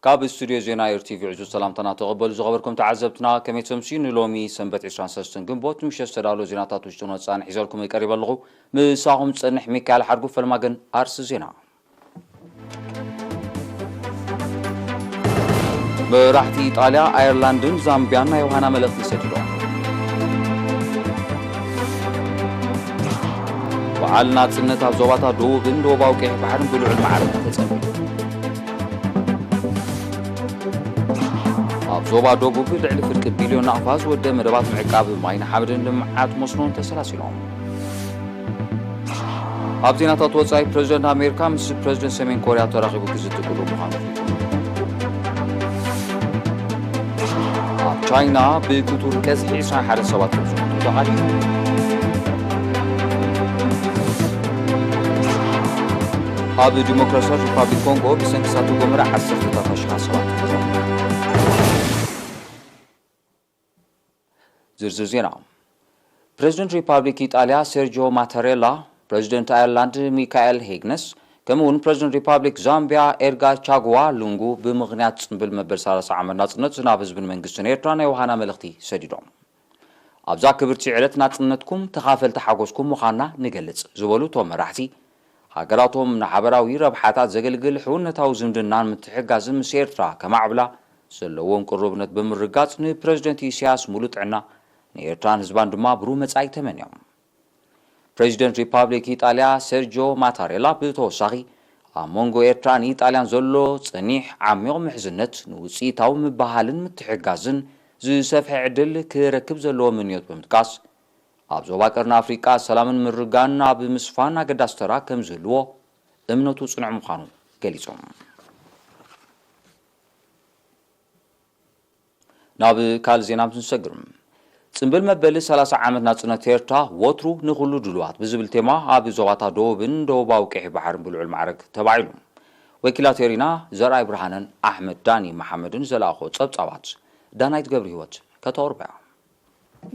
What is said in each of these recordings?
ካብ ስቱድዮ ዜና ኤር ቲቪ ዕዙዝ ሰላምታና ተቐበሉ ዝኸበርኩም ተዓዘብትና፣ ከመይ ተምስዩ? ንሎሚ ሰንበት ዕስራን ሰለስተን ግንቦት ምሸት ዝተዳለወ ዜናታት ውሽጥን ወጻእን ሒዘልኩም ቀሪበ ኣለኹ። ምሳኹም ጸንሕ ሚካኤል ሓድጉ። ፈልማ ግን ኣርስ ዜና። መራሕቲ ኢጣልያ፣ ኣየርላንድን ዛምቢያን ናይ ዮሃና መልእኽቲ ሰዲዶም። በዓል ናጽነት ኣብ ዞባታት ደቡብን ደቡባዊ ቀይሕ ባሕርን ብልዑል ማዕረ ተጸንቢሉ። ኣብ ዞባ ደቡብ ልዕሊ ፍርቂ ቢልዮን ናቕፋ ዝወደ መደባት ምዕቃብ ማይን ሓመድን ልምዓት መስኖን ተሰላሲሎም። ኣብ ዜናታት ወጻኢ፣ ፕረዚደንት ኣሜሪካ ምስ ፕረዚደንት ሰሜን ኮርያ ተራኺቡ ክዝቲ ቅሩብ ምዃኑ ኣፍሊጡ። ኣብ ቻይና ብክቱር ቀዝሒ ዕስራን ሓደን ሰባት ከም ዝሞቱ ተቓሊዑ። ኣብ ዲሞክራሲያዊት ሪፓብሊክ ኮንጎ ብሰንኪ እሳተ ጎመራ ዓሰርተታት ኣሽሓት ሰባት ዝርዝር ዜና። ፕረዚደንት ሪፓብሊክ ኢጣልያ ሴርጂዮ ማታሬላ፣ ፕረዚደንት ኣየርላንድ ሚካኤል ሄግነስ፣ ከምኡ እውን ፕረዚደንት ሪፓብሊክ ዛምቢያ ኤድጋር ቻጉዋ ሉንጉ ብምኽንያት ጽምብል መበል ሰላሳ ዓመት ናጽነት ናብ ህዝብን መንግስትን ኤርትራ ናይ ዮሃና መልእኽቲ ሰዲዶም። ኣብዛ ክብርቲ ዕለት ናጽነትኩም ተኻፈልቲ ሓጎስኩም ምዃንና ንገልጽ ዝበሉ እቶም መራሕቲ፣ ሃገራቶም ንሓበራዊ ረብሓታት ዘገልግል ሕውነታዊ ዝምድናን ምትሕግጋዝን ምስ ኤርትራ ከማዕብላ ዘለዎም ቅሩብነት ብምርጋጽ፣ ንፕረዚደንት ኢሳያስ ሙሉእ ጥዕና፣ ንኤርትራን ህዝባን ድማ ብሩህ መጻኢ ተመንዮም። ፕረዚደንት ሪፓብሊክ ኢጣልያ ሴርጂዮ ማታሬላ ብተወሳኺ፣ ኣብ መንጎ ኤርትራን ኢጣልያን ዘሎ ጸኒሕ ዓሚቕ ምሕዝነት ንውጽኢታዊ ምብህሃልን ምትሕግጋዝን ዝሰፍሐ ዕድል ክረክብ ዘለዎ ምንዮት ብምጥቃስ፣ ኣብ ዞባ ቀርኒ ኣፍሪቃ ሰላምን ምርጋን ኣብ ምስፋን ኣገዳሲ ተራ ከም ዝህልዎ እምነቱ ጽኑዕ ምዃኑ ገሊጾም። ናብ ካልእ ዜና ምስ ንሰግር፣ ጽምብል መበል ሰላሳ ዓመት ናጽነት ኤርትራ፣ ወትሩ ንኹሉ ድሉዋት ብዝብል ቴማ፣ ኣብ ዞባታት ደቡብን ደቡባዊ ቀይሕ ባሕርን ብልዑል ማዕረግ ተባዒሉ። ወኪላት ኤሪና ዘርኣይ ብርሃንን ኣሕመድ ዳኒ መሓመድን ዘለኣኾ ጸብጻባት ዳናይት ገብረ ህይወት ከተቕርቦ እያ።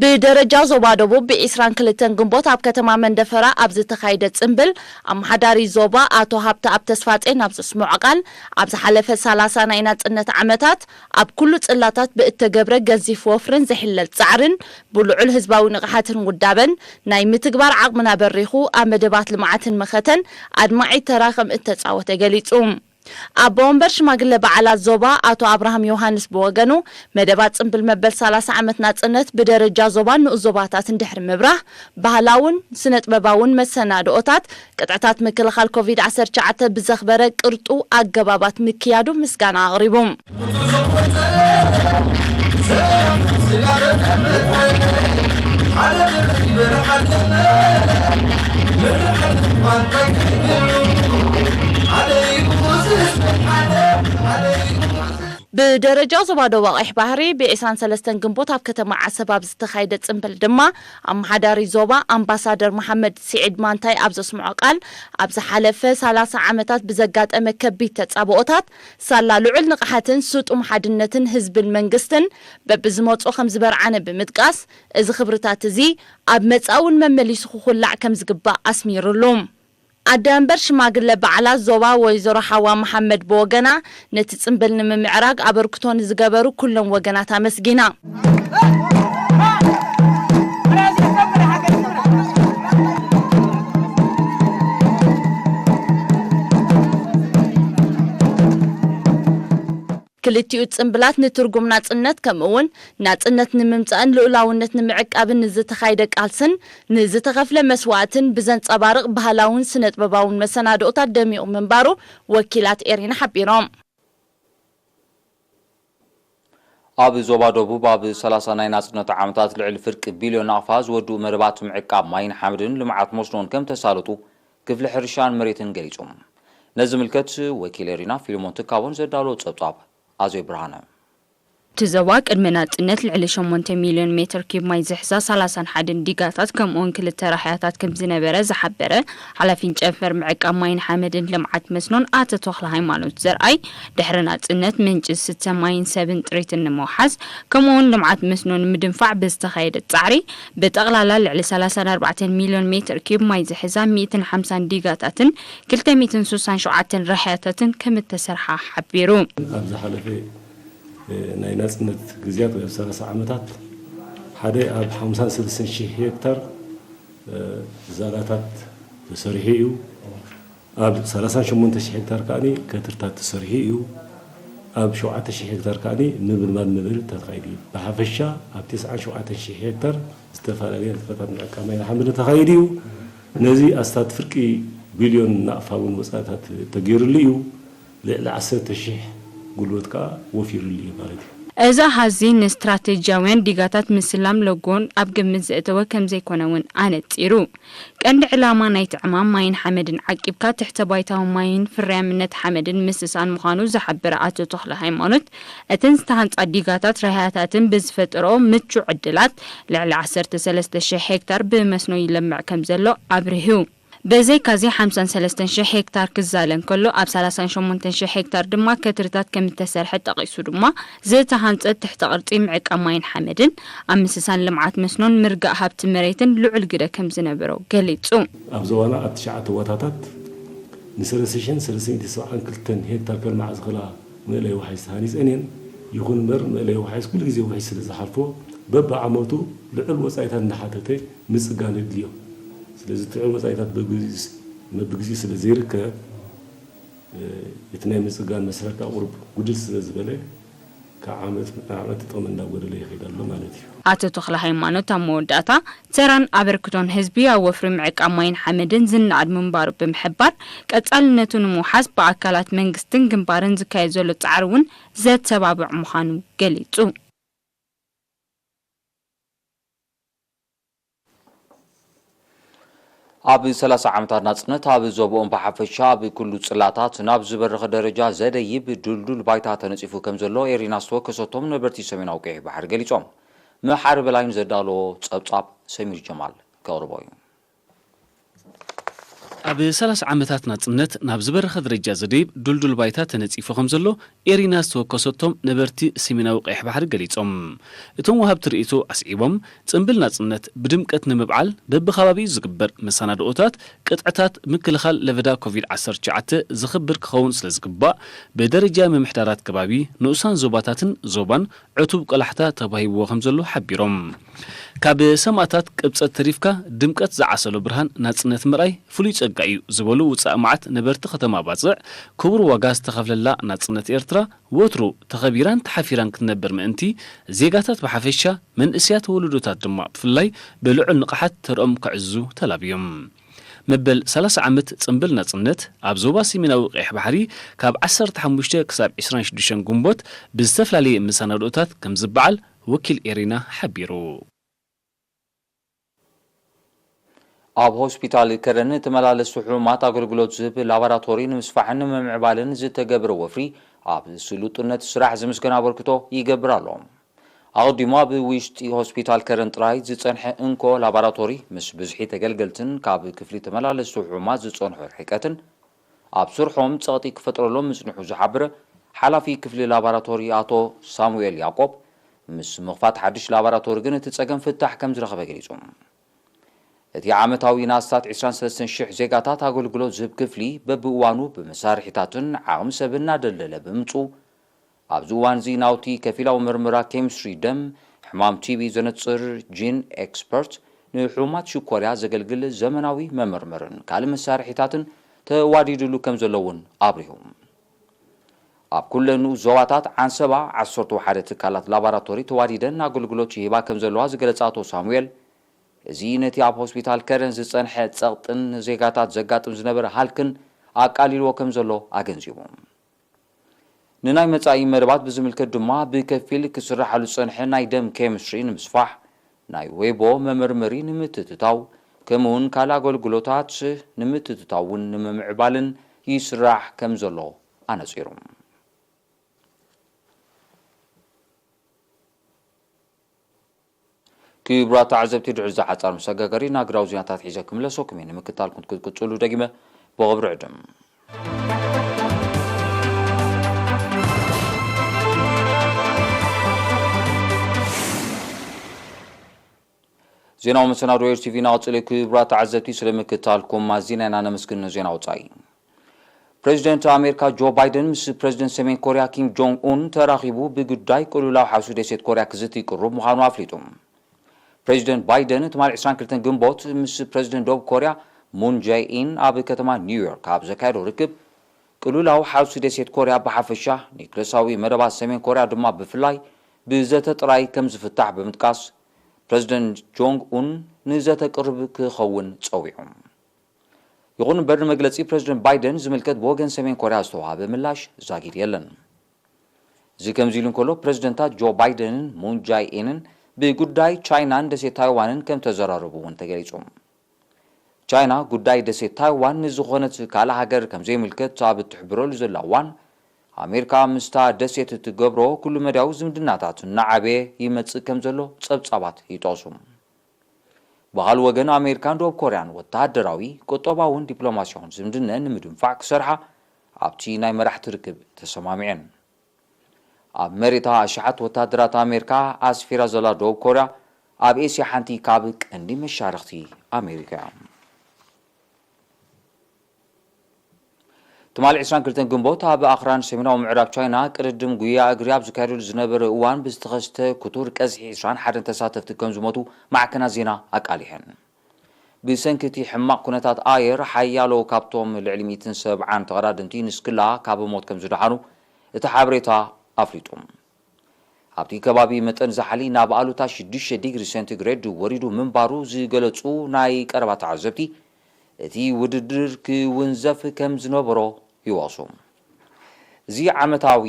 ብደረጃ ዞባ ደቡብ፣ ብ ዕስራን ክልተን ግንቦት ኣብ ከተማ መንደፈራ ኣብ ዝተኻየደ ጽምብል፣ ኣመሓዳሪ ዞባ ኣቶ ሃብተኣብ ተስፋጼን ኣብ ዘስምዖ ቃል፣ ኣብ ዝሓለፈ ሰላሳ ናይ ናጽነት ዓመታት፣ ኣብ ኩሉ ጽላታት ብእተገብረ ገዚፍ ወፍርን ዘይሕለል ጻዕርን፣ ብልዑል ህዝባዊ ንቕሓትን ውዳበን፣ ናይ ምትግባር ዓቕምና በሪኹ፣ ኣብ መደባት ልምዓትን መኸተን ኣድማዒ ተራ ከም እተጻወተ ገሊጹ። ኣቦ ወንበር ሽማግለ በዓላት ዞባ ኣቶ ኣብርሃም ዮሃንስ ብወገኑ፣ መደባት ጽምብል መበል ሰላሳ ዓመት ናጽነት ብደረጃ ዞባን ንኡስ ዞባታትን ድሕሪ ምብራህ፣ ባህላውን ስነ-ጥበባውን መሰናድኦታት፣ ቅጥዕታት ምክልኻል ኮቪድ ዓሰርተ ትሽዓተ ብዘኽበረ ቅርጡ ኣገባባት ምክያዱ ምስጋና ኣቕሪቡ። ብደረጃ ዞባ ደቡብ ቀይሕ ባሕሪ፣ ብ ዕስራን ሰለስተን ግንቦት ኣብ ከተማ ዓሰብ ኣብ ዝተኻየደ ጽምብል ድማ፣ ኣመሓዳሪ ዞባ ኣምባሳደር መሓመድ ስዒድ ማንታይ ኣብ ዘስምዖ ቃል፣ ኣብ ዝሓለፈ ሰላሳ ዓመታት ብዘጋጠመ ከቢድ ተጻብኦታት፣ ሳላ ልዑል ንቕሓትን ስጡም ሓድነትን ህዝብን መንግስትን በብዝመጾ ከም ዝበርዓነ ብምጥቃስ፣ እዚ ክብርታት እዚ ኣብ መጻኢ እውን መመሊሱ ክኹላዕ ከም ዝግባእ ኣስሚሩሉ። ኣደ መንበር ሽማግለ በዓላት ዞባ ወይዘሮ ሓዋ መሓመድ ብወገና፣ ነቲ ጽምብል ንምምዕራግ ኣበርክቶ ንዝገበሩ ኩሎም ወገናት ኣመስጊና። ክልቲኡ ጽምብላት ንትርጉም ናጽነት፣ ከምኡ እውን ናጽነት ንምምጻእን ልኡላውነት ንምዕቃብን ንዝተኻየደ ቃልስን ንዝተኸፍለ መስዋእትን ብዘንጸባርቕ ባህላውን ስነ-ጥበባውን መሰናድኦታት ደሚቑ ምንባሩ ወኪላት ኤሪና ሓቢሮም። ኣብ ዞባ ደቡብ ኣብ ሰላሳ ናይ ናጽነት ዓመታት ልዕሊ ፍርቂ ቢልዮን ናቕፋ ዝወድኡ መደባት ምዕቃብ ማይን ሓመድን ልምዓት መስኖን ከም ተሳለጡ ክፍሊ ሕርሻን መሬትን ገሊጹ። ነዚ ዝምልከት ወኪል ኤሪና ፊልሞን ትካቦን ዘዳለዎ ጸብጻብ ኣዜብ ብርሃነ። እቲ ዞባ ቅድሚ ናጽነት ልዕሊ ሸሞንተ ሚልዮን ሜትር ኪብ ማይ ዝሕዛ ሰላሳን ሓደን ዲጋታት ከምኡውን ክልተ ራህያታት ከም ዝነበረ ዝሓበረ ሓላፊን ጨንፈር ምዕቃብ ማይን ሓመድን ልምዓት መስኖን ኣቶ ተኽለ ሃይማኖት ዘርኣይ፣ ድሕሪ ናጽነት ምንጪ ዝስተ ማይን ሰብን ጥሪትን ንምውሓስ ከምኡውን ልምዓት መስኖ ንምድንፋዕ ብዝተኻየደ ጻዕሪ ብጠቕላላ ልዕሊ ሰላሳን ኣርባዕተን ሚልዮን ሜትር ኪብ ማይ ዝሕዛ ሚእትን ሓምሳን ዲጋታትን ክልተ ሚእትን ስሳን ሸውዓተን ራህያታትን ከም እተሰርሓ ሓቢሩ። ኣብ ዝሓለፈ ናይ ናጽነት ግዜያት ወይ ኣብ ሰላሳ ዓመታት ሓደ ኣብ ሓምሳን ሰለስተን ሽሕ ሄክታር ዛላታት ተሰሪሑ እዩ። ኣብ ሰላሳን ሸሞንተ ሽሕ ሄክታር ከኣ ከትርታት ተሰሪሑ እዩ። ኣብ ሸውዓተ ሽሕ ሄክታር ከኣ ምብልባል መበል ተኻይዱ እዩ። ብሓፈሻ ኣብ ተስዓን ሸውዓተን ሽሕ ሄክታር ዝተፈላለየ ንጥፈታት ምዕቃብ ማይ ሓመድ ተኻይዱ እዩ። ነዚ ኣስታት ፍርቂ ቢልዮን ናቕፋ እውን ወጻኢታት ተገይሩሉ እዩ። ልዕሊ ዓሰርተ ሽሕ ጉልበት ከኣ ወፊሩሉ እዩ ማለት እዩ። እዚ ኣሃዚ ንስትራቴጂያውያን ዲጋታት ምስላም ለጎን ኣብ ግምት ዘእተወ ከም ዘይኮነ እውን ኣነጺሩ። ቀንዲ ዕላማ ናይቲ ዕማም ማይን ሓመድን ዓቂብካ ትሕተ ባይታዊ ማይን ፍርያምነት ሓመድን ምስሳን ምዃኑ ዝሓበረ ኣቶ ተኽለ ሃይማኖት፣ እተን ዝተሃንጻ ዲጋታት ራህያታትን ብዝፈጠረኦ ምቹእ ዕድላት ልዕሊ ዓሰርተ ሰለስተ ሽሕ ሄክታር ብመስኖ ይለምዕ ከም ዘሎ ኣብሪሁ። ብዘይካዚ ሓምሳን ሰለስተን ሽሕ ሄክታር ክዛለ እንከሎ፣ ኣብ ሰላሳን ሸሞንተን ሽሕ ሄክታር ድማ ከትርታት ከም እተሰርሐ ጠቒሱ ድማ፣ ዝተሃንጸ ትሕተ ቅርጺ ምዕቃብ ማይን ሓመድን ኣብ ምስሳን ልምዓት መስኖን ምርጋእ ሃብቲ መሬትን ልዑል ግደ ከም ዝነበሮ ገሊጹ። ኣብ ዞባና ኣብ ትሽዓተ ቦታታት ንሰለስተ ሽሕን ሰለስተ ሚእትን ሰብዓን ክልተን ሄክታር ከልምዓ ዝኽእላ መእለይ ወሓይዝ ተሃኒፀን እየን። ይኹን እምበር መእለይ ወሓይዝ ኩሉ ግዜ ውሕጅ ስለ ዝሓልፎ በብዓመቱ ልዑል ወፃኢታት እናሓተተ ምፅጋን የድልዮ። ስለዚ እቲ ልዑል ወፃኢታት በብግዜ በብግዜኡ ስለ ዘይርከብ እቲ ናይ ምፅጋን መስርሕ ከዓ ቁሩብ ጉድል ስለ ዝበለ ካብ ዓመት ናብ ዓመት ጥቕሚ እንዳጎደለ ይኸይድ ኣሎ ማለት እዩ። ኣቶ ተኽለ ሃይማኖት ኣብ መወዳእታ ተራን ኣበርክቶን ህዝቢ ኣብ ወፍሪ ምዕቃብ ማይን ሓመድን ዝነኣድ ምንባሩ ብምሕባር ቀጻልነቱ ንምውሓስ ብኣካላት መንግስትን ግንባርን ዝካየድ ዘሎ ጻዕሪ እውን ዘተባብዕ ምዃኑ ገሊጹ። ኣብ ሰላሳ ዓመታት ናጽነት ኣብ ዞባኦም ብሓፈሻ ኣብ ኩሉ ጽላታት ናብ ዝበረኸ ደረጃ ዘደይብ ድልዱል ባይታ ተነጺፉ ከም ዘሎ ኤሪና ዝተወከሰቶም ነበርቲ ሰሜናዊ ቀይሕ ባሕሪ ገሊጾም። መሓሪ በላይን ዘዳለዎ ጸብጻብ ሰሚር ጀማል ከቕርቦ እዩ። ኣብ ሰላሳ ዓመታት ናጽነት ናብ ዝበረኸ ደረጃ ዘደይብ ድልዱል ባይታ ተነጺፉ ከም ዘሎ ኤሪና ዝተወከሰቶም ነበርቲ ሰሜናዊ ቀይሕ ባሕሪ ገሊጾም። እቶም ወሃብቲ ርእይቶ ኣስዒቦም፣ ጽምብል ናጽነት ብድምቀት ንምብዓል በብኸባቢኡ ዝግበር መሰናድኦታት ቅጥዕታት ምክልኻል ለበዳ ኮቪድ ዓሰርተ ትሽዓተ ዝኽብር ክኸውን ስለ ዝግባእ፣ ብደረጃ ምምሕዳራት ከባቢ፣ ንኡሳን ዞባታትን ዞባን ዕቱብ ቆላሕታ ተባሂብዎ ከም ዘሎ ሓቢሮም። ካብ ሰማእታት ቅብጸት ተሪፍካ ድምቀት ዝዓሰሎ ብርሃን ናጽነት ምርኣይ ፍሉይ ጸጋ እዩ ዝበሉ ውጻእ መዓት ነበርቲ ከተማ ባጽዕ፣ ክቡር ዋጋ ዝተኸፍለላ ናጽነት ኤርትራ ወትሩ ተኸቢራን ተሓፊራን ክትነብር ምእንቲ፣ ዜጋታት ብሓፈሻ መንእሰያት ወለዶታት ድማ ብፍላይ ብልዑል ንቕሓት ተርኦም ክዕዝዙ ተላብዮም። መበል ሰላሳ ዓመት ጽምብል ናጽነት ኣብ ዞባ ሰሜናዊ ቀይሕ ባሕሪ ካብ ዓሰርተ ሓሙሽተ ክሳብ ዕስራን ሽዱሽተን ግንቦት ብዝተፈላለየ መሰናድኦታት ከም ዝበዓል ወኪል ኤሪና ሓቢሩ። ኣብ ሆስፒታል ከረን ተመላለስቲ ሕሙማት ኣገልግሎት ዝህብ ላቦራቶሪ ንምስፋሕን ንምምዕባልን ዝተገብረ ወፍሪ ኣብ ስሉጥነት ስራሕ ዝምስገን ኣበርክቶ ይገብር ኣሎ። ኣቐዲሙ ኣብ ውሽጢ ሆስፒታል ከረን ጥራይ ዝጸንሐ እንኮ ላቦራቶሪ ምስ ብዝሒ ተገልገልትን ካብ ክፍሊ ተመላለስቲ ሕሙማት ዝጸንሖ ርሕቀትን ኣብ ስርሖም ጸቕጢ ክፈጥረሎም ምጽንሑ ዝሓበረ ሓላፊ ክፍሊ ላቦራቶሪ ኣቶ ሳሙኤል ያዕቆብ፣ ምስ ምኽፋት ሓድሽ ላቦራቶሪ ግን እቲ ጸገም ፍታሕ ከም ዝረኸበ ገሊጹ። እቲ ዓመታዊ ንኣስታት ዕስራን ሰለስተን ሽሕ ዜጋታት ኣገልግሎት ዝህብ ክፍሊ በብእዋኑ ብመሳርሒታትን ዓቕሚ ሰብን እናደልደለ ብምምጽኡ፣ ኣብዚ እዋን እዚ ናውቲ ከፊላዊ ምርመራ ኬሚስትሪ ደም፣ ሕማም ቲቢ ዘነጽር ጂን ኤክስፐርት፣ ንሕሙማት ሽኮርያ ዘገልግል ዘመናዊ መመርመርን ካልእ መሳርሒታትን ተዋዲድሉ ከም ዘሎ እውን ኣብሪሁ። ኣብ ኩለን ንኡስ ዞባታት ዓንሰባ ዓሰርተ ሓደ ትካላት ላቦራቶሪ ተዋዲደን ኣገልግሎት ይህባ ከም ዘለዋ ዝገለጸ ኣቶ ሳሙኤል፣ እዚ ነቲ ኣብ ሆስፒታል ከረን ዝጸንሐ ጸቕጥን ንዜጋታት ዘጋጥም ዝነበረ ሃልክን ኣቃሊልዎ ከም ዘሎ ኣገንዚቡ። ንናይ መጻኢ መደባት ብዝምልከት ድማ ብከፊል ክስራሓሉ ዝጸንሐ ናይ ደም ኬሚስትሪ ንምስፋሕ፣ ናይ ዌቦ መመርመሪ ንምትእትታው፣ ከምኡውን ካልእ ኣገልግሎታት ንምትእትታውን ንምምዕባልን ይስራሕ ከም ዘሎ ኣነጺሩ። ክቡራት ተዓዘብቲ፣ ድሕሪ እዚ ሓጻር መሰጋገሪ ናግራዊ ዜናታት ሒዘ ክምለሰኩም እየ። ንምክታልኩም ክትቅጽሉ ደጊመ ብኽብሪ ዕድም። ዜናዊ መሰናዶ ኤር ቲቪ እናቐጸለ እዩ። ክቡራት ተዓዘብቲ፣ ስለ ምክታልኩም ኣዚና ኢና ነመስግን። ዜና ወጻኢ። ፕሬዚደንት ኣሜሪካ ጆ ባይደን ምስ ፕሬዚደንት ሰሜን ኮርያ ኪም ጆንግ ኡን ተራኺቡ ብጉዳይ ቅልውላው ሓውሲ ደሴት ኮርያ ክዝቲ ቅሩብ ምዃኑ ኣፍሊጡ። ፕሬዚደንት ባይደን ትማሊ ዕስራን ክልተን ግንቦት ምስ ፕሬዚደንት ደቡብ ኮርያ ሙን ጃይ ኢን ኣብ ከተማ ኒውዮርክ ኣብ ዘካየዶ ርክብ፣ ቅልውላው ሓውሲ ደሴት ኮርያ ብሓፈሻ፣ ኒክለሳዊ መደባት ሰሜን ኮርያ ድማ ብፍላይ ብዘተ ጥራይ ከም ዝፍታሕ ብምጥቃስ፣ ፕሬዚደንት ጆንግ ኡን ንዘተ ቅርብ ክኸውን ጸዊዑ። ይኹን እምበር፣ ንመግለጺ ፕሬዚደንት ባይደን ዝምልከት ብወገን ሰሜን ኮርያ ዝተዋህበ ምላሽ ዛጊድ የለን። እዚ ከምዚ ኢሉ እንከሎ፣ ፕሬዚደንታት ጆ ባይደንን ሙን ጃይ ኢንን ብጉዳይ ቻይናን ደሴት ታይዋንን ከም ተዘራረቡ እውን ተገሊጹ። ቻይና ጉዳይ ደሴት ታይዋን ንዝኾነት ካልእ ሃገር ከም ዘይምልከት ኣብ እትሕብረሉ ዘላ እዋን፣ ኣሜሪካ ምስታ ደሴት እትገብሮ ኩሉ መዳያዊ ዝምድናታት እናዓበየ ይመጽእ ከም ዘሎ ጸብጻባት ይጠቕሱ። ብኻልእ ወገን፣ ኣሜሪካን ደቡብ ኮርያን ወተሃደራዊ፣ ቁጠባውን ዲፕሎማስያውን ዝምድነን ንምድንፋዕ ክሰርሓ ኣብቲ ናይ መራሕቲ ርክብ ተሰማሚዐን። ኣብ መሬታ ኣሽሓት ወተሃደራት ኣሜሪካ ኣስፊራ ዘላ ደቡብ ኮርያ፣ ኣብ ኤስያ ሓንቲ ካብ ቀንዲ መሻርኽቲ ኣሜሪካ እያ። ትማሊ ዕስራን ክልተን ግንቦት፣ ኣብ ኣኽራን ሰሜናዊ ምዕራብ ቻይና ቅድድም ጉያ እግሪ ኣብ ዝካየደሉ ዝነበረ እዋን ብዝተኸስተ ክቱር ቀዝሒ ዕስራን ሓደን ተሳተፍቲ ከም ዝሞቱ ማዕከናት ዜና ኣቃሊሐን። ብሰንኪ እቲ ሕማቕ ኩነታት ኣየር፣ ሓያሎ ካብቶም ልዕሊ ሚእትን ሰብዓን ተቐዳደምቲ ንስክላ ካብ ሞት ከም ዝደሓኑ እቲ ሓበሬታ ኣፍሊጡ። ኣብቲ ከባቢ መጠን ዛሕሊ ናብ ኣሉታ ሽዱሽተ ዲግሪ ሴንቲግሬድ ወሪዱ ምንባሩ ዝገለጹ ናይ ቀረባ ተዓዘብቲ፣ እቲ ውድድር ክውንዘፍ ከም ዝነበሮ ይወቕሱ። እዚ ዓመታዊ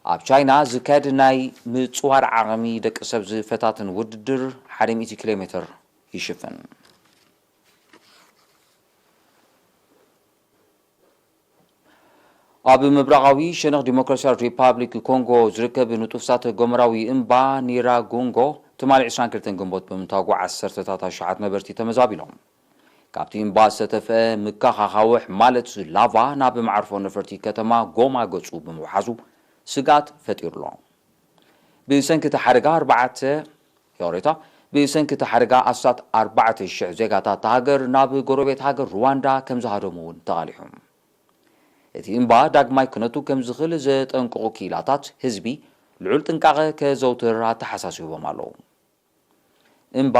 ኣብ ቻይና ዝካየድ ናይ ምጽዋር ዓቕሚ ደቂ ሰብ ዝፈታትን ውድድር ሓደ ሚእቲ ኪሎ ሜትር ይሽፍን። ኣብ ምብራቓዊ ሸነኽ ዲሞክራሲያዊት ሪፓብሊክ ኮንጎ ዝርከብ ንጡፍ እሳተ ጎመራዊ እምባ ኒራጎንጎ ትማሊ ዕስራን ክልተን ግንቦት ብምንታጉ ዓሰርተታት ኣሽሓት ነበርቲ ተመዛቢሎም። ካብቲ እምባ ዝተተፍአ ምካኽ ኣኻውሕ ማለት ላቫ ናብ መዓርፎ ነፈርቲ ከተማ ጎማ ገጹ ብምውሓዙ ስግኣት ፈጢሩ ኣሎ። ብሰንኪ እቲ ሓደጋ ኣርባዕተ፣ ይቕሬታ፣ ብሰንኪ እቲ ሓደጋ ኣስታት ኣርባዕተ ሽሕ ዜጋታት እታ ሃገር ናብ ጎረቤት ሃገር ሩዋንዳ ከም ዝሃደሙ እውን ተቓሊሑ። እቲ እምባ ዳግማይ ክነቱ ከም ዝኽእል ዘጠንቅቑ ክኢላታት፣ ህዝቢ ልዑል ጥንቃቐ ከዘውትር ኣተሓሳሲቦም ኣለዉ። እምባ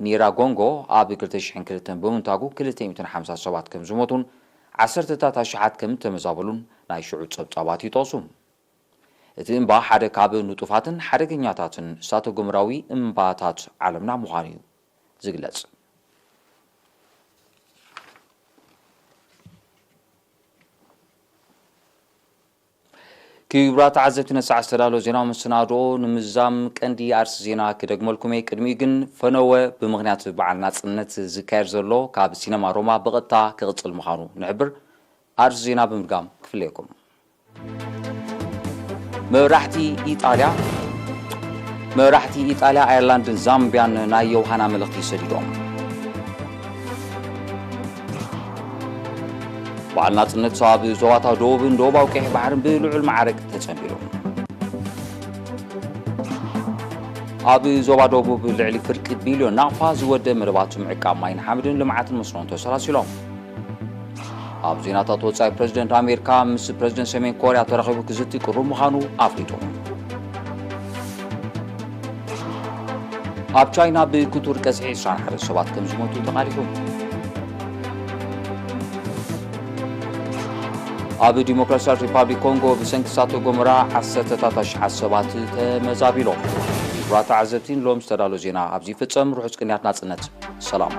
ኒራጎንጎ ኣብ ክልተ ሽሕን ክልተን ብምንታጉ ክልተ ሚእትን ሓምሳን ሰባት ከም ዝሞቱን ዓሰርተታት ኣሽሓት ከም እተመዛበሉን ናይ ሽዑ ጸብጻባት ይጠቕሱ። እቲ እምባ ሓደ ካብ ንጡፋትን ሓደገኛታትን እሳተ ጎመራዊ እምባታት ዓለምና ምዃኑ እዩ ዝግለጽ። ክቡራት ተዓዘብቲ፣ ነቲ ሰዓት ዝተዳለወ ዜናዊ መሰናድኦ ንምዝዛም ቀንዲ ኣርእስቲ ዜና ክደግመልኩም እየ። ቅድሚኡ ግን፣ ፈነወ ብምኽንያት በዓል ናጽነት ዝካየድ ዘሎ ካብ ሲነማ ሮማ ብቐጥታ ክቕጽል ምዃኑ ንሕብር። ኣርእስቲ ዜና ብምድጋም ክፍለየኩም። መራሕቲ ኢጣልያ፣ መራሕቲ ኢጣልያ፣ ኣየርላንድን ዛምቢያን ናይ ዮውሃና መልእኽቲ ሰዲዶም። በዓል ናጽነት ኣብ ዞባታት ደቡብን ደቡባዊ ቀይሕ ባሕርን ብልዑል ማዕረግ ተጸንቢሉ። ኣብ ዞባ ደቡብ ልዕሊ ፍርቂ ቢልዮን ናቕፋ ዝወደ መደባት ምዕቃብ ማይን ሓመድን ልምዓትን መስኖን ተሰላሲሎም። ኣብ ዜናታት ወጻኢ፣ ፕረዚደንት ኣሜሪካ ምስ ፕረዚደንት ሰሜን ኮርያ ተራኺቡ ክዝቲ ቅሩብ ምዃኑ ኣፍሊጡ። ኣብ ቻይና ብክቱር ቀዝሒ ዕስራን ሓደን ሰባት ከም ዝሞቱ ተቓሊሑ። ኣብ ዲሞክራሲያዊት ሪፓብሊክ ኮንጎ ብሰንኪ እሳተ ጎመራ ዓሰርተታት ኣሽሓት ሰባት ተመዛቢሎም። ክቡራት ተዓዘብቲ፣ ንሎም ዝተዳሎ ዜና ኣብዚ ይፍጸም። ርሑስ ቅንያት ናጽነት። ሰላም።